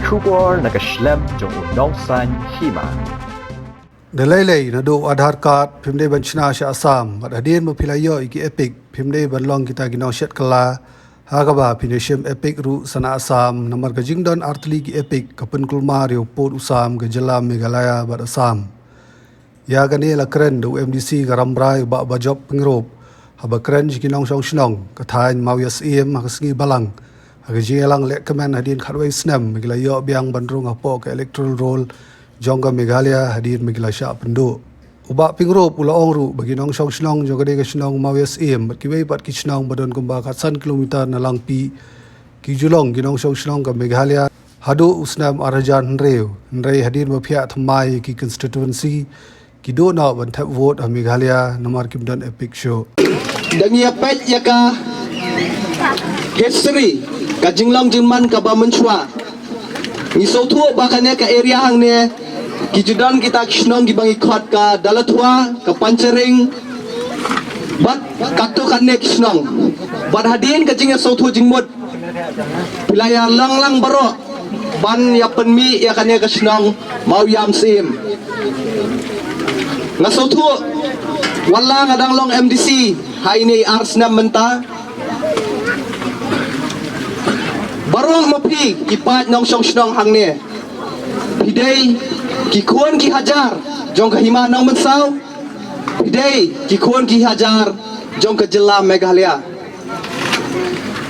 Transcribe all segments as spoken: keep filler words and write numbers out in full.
Khubor na ka shlem jong u nongsan hima. Da lei lei naduh u Aadhaar card phim dei ban shna sha Assam, bad hadien ba phi la ïoh ïa ki EPIC phim dei ban long kita ki nongshet kylla. Ha kaba phin ïa shim EPIC ruh sa na Assam, namar ka jingdon artylli ki EPIC ka pynkulmar ïa u pud u sam ka jylla Meghalaya bad Assam. Ïa kane la kren da u MDC ka Rambrai, u Bah Bajop Pyngrope, haba kren sha ki nongshong shnong ka thaiñ Mawïasyiem ha ka sngi Balang, ha ka jingïalang lehkmen hadien khatwei snem ba ki la ïoh biang ban rung hapoh ka electoral roll jong ka Meghalaya hadien ba ki la shah pynduh. U Bah Pyngrope u la ong ruh ba ki nongshong shnong jong kane ka shnong Mawïasyiem bad kiwei pat ki shnong ba don kumba khatsan kilometer na Langpih ki ju long ki nongshong shnong ka Meghalaya haduh u snem ar hajar hynriew. Hynrei hadien ba phiah thymmai ïa ki constituency, ki duh noh ban thep vote ha Meghalaya namar kim don EPIC shuh. Da ngi ïa peit ïa ka history, ka jinglong jingman kaba mynshuwa, ngi sngewthuh ba kane ka area hangne ki ju don kita ki shnong kiba ngi khot ka Dalathua, ka Pancharing, bad katto katne ki shnong. Bad hadien ka jingïasngewthuh jingmut, phi la ïa long lang baroh ban ïa pynmih ïa kane ka shnong Mawïasyiem. Nga sngewthuh, wat la nga dang long MDC ha ine i ar snem mynta, baroh ma phi ki paid nongshong shnong hangne, phi dei ki khun ki hajar jong ka hima Nongmynsaw, phi dei ki khun ki hajar jong ka jylla Meghalaya.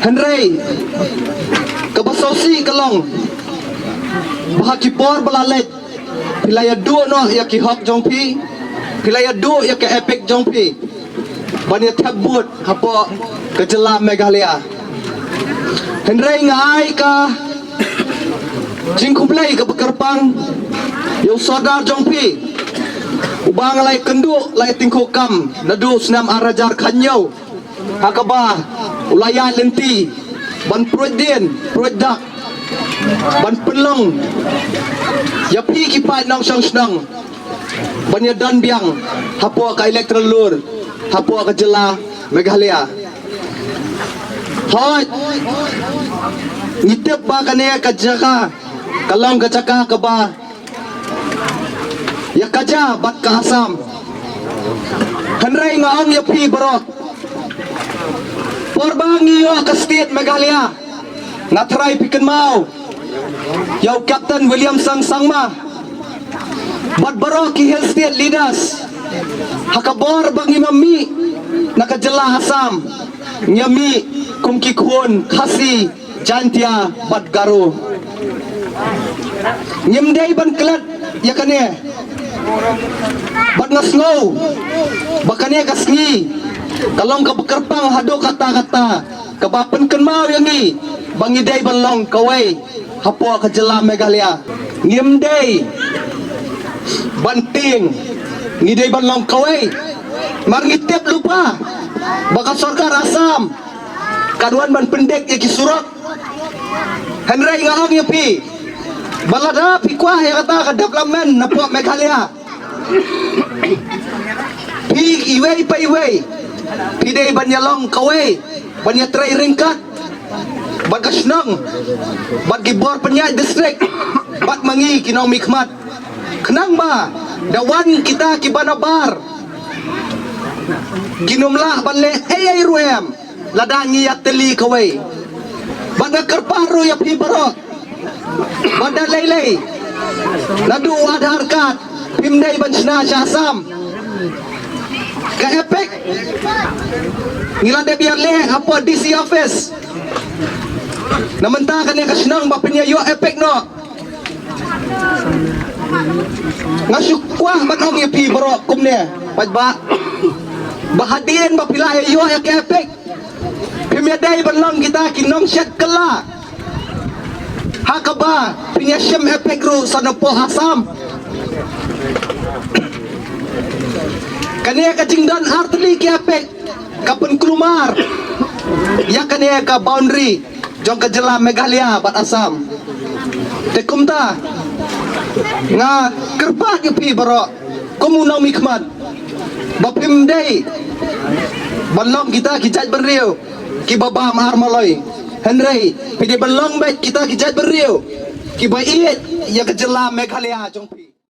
Hynrei kaba sngewsih ka long ba ha ki por ba la leit, phi la ïa duh noh ïa ki hok jong phi, phi la ïa duh ïa ka EPIC jong phi ban ïa thep vote hapoh ka jylla Meghalaya. Hynrei nga ai ka jingkhublei kaba kyrpang ïa u Sordar jong phi, uba nga la ïa kynduh, la ïa tyngkhuh kam naduh u snem ar hajar khathynñiew, ha kaba u la ïaid lynti ban pruid dien pruid dak, ban pynlong ïa phi ki paid nongshong shnong ban ïa don biang hapoh ka electoral roll hapoh ka jylla Meghalaya. Hooid, ngi tip ba kane ka jaka ka long ka jaka kaba ïa ka jylla bad ka Assam. Hynrei nga ong ïa phi baroh, por ba ngi ïoh ka state Meghalaya, nga tharai phi kynmaw ïa u Captain William Sang Sangma bad baroh ki Hill State leaders, ha ka bor ba ngim mih na ka jylla Assam, ngi mih kum ki khun Khasi, Jaintia bad Garo. Ngim dei ban klet ïa kane. Bad nga sngew ba kane ka sngi ka long kaba kyrpang haduh katta katta, kaba pynkynmaw ïa ngi ba ngi dei ban long kawei hapoh ka jylla Meghalaya. Ngim dei ban tieng, ngi dei ban long kawei. Mar ngi tip lypa ba ka sorkar Assam ka wan ban pyndik ïa ki surok. Hynrei nga ong ïa phi ba lada phi kwah ïa kata ka development napoh Meghalaya, phi iwei pa iwei phi dei ban ïa long kawei ban ïa trei ryngkat bad ka shnong, bad ki bor pynïaid district, bad ma ngi ki nongmihkhmat. Khnang ba da wan kita kiba nabar, kin ym lah ban leh ei ei ruh em lada ngi ïatylli kawei. Bad nga kyrpad ruh ïa phi baroh ba da lei lei, naduh u Aadhaar card phim dei ban shna sha Assam. Ka EPIC ngi la dep ïa leh hapoh DC office. Na mynta kane ka shnong ba phin ïa ïoh EPIC noh. Nga shu kwah ban ong ïa phi baroh kumne, paidbah, ba hadien ba phi la ïa ïoh ïa ka EPIC, phim ïa dei ban long kita ki nongshet kylla, ha kaba phin ïa shim EPIC ruh sa napoh Assam. Kane ka jingdon artylli ki EPIC ka pynkulmar ïa kane ka boundary jong ka jylla Meghalaya bad Assam. Te kumta nga kyrpad ïa phi baroh kum u nongmihkhmat ba phim dei ban long kita ki jaitbynriew kiba bam ar maloi. Hynrei phi dei ban long beit kita ki jaitbynriew kiba ïeit ïa ka jylla Meghalaya jong phi.